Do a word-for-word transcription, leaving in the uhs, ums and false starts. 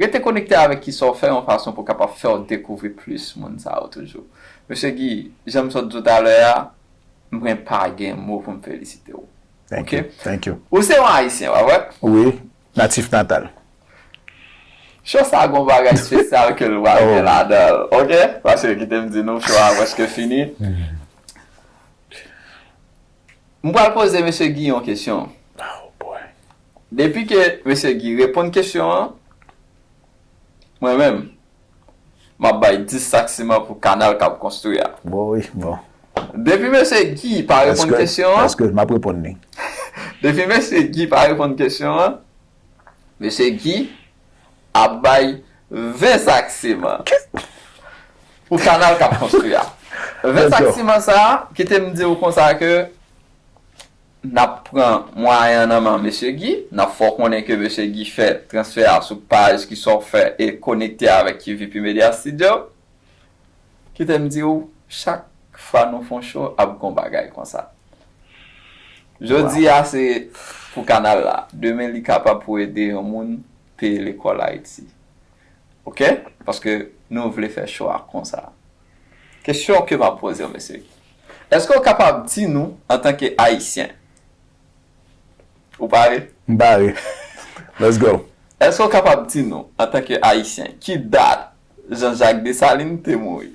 Rete konekte avèk ki sa w fè yon fason pou kapab fè w dekouvri plis moun sa yo toujou. Mesye Guy, jan m sot di w talè a, mwen pa gen mo pou m felisite w. Thank you. Thank you. Ou se yon Ayisyen, pa vre? Wi, natif natal. Show sa gon bagay espesyal ke l pral gen ladan l, oke? Paske kite m di nou, show a prèske fini. M pral poze mesye Guy yon kesyon. Oh boy. Depi ke mesye Guy reponn kesyon an, mwen menm, m ap bay dis sak siman pou kanal k ap konstwi a. Bon, wi, bon. Depi mesye Guy pa reponn kesyon an, Èske m ap reponn li? Depi mesye Guy pa reponn kesyon an, mesye Guy ap bay ven sak siman pou kanal k ap konstwi a. Ven sak siman sa a, kite m di w konsa ke n ap pran mwayen an nan men mesye Guy, n ap fè w konnen ke mesye Guy fè transfè a sou paj ki sa w fè e konekte avèk Q V P Media Studio. Kite m di w, chak fwa nou fè yon show, ap gon bagay konsa. Jodi a se pou kanal la. Demen li kapab pou ede yon moun peye lekòl Ayiti. Oke? Paske nou vle fè show a konsa. Kesyon ke m ap poze w, mesye. Èske w kapab di nou, antanke Ayisyen, ou pare? M pare. Let's go. Èske w kapab di nou, antanke Ayisyen, ki dat Jean Jacques Dessalines te mouri?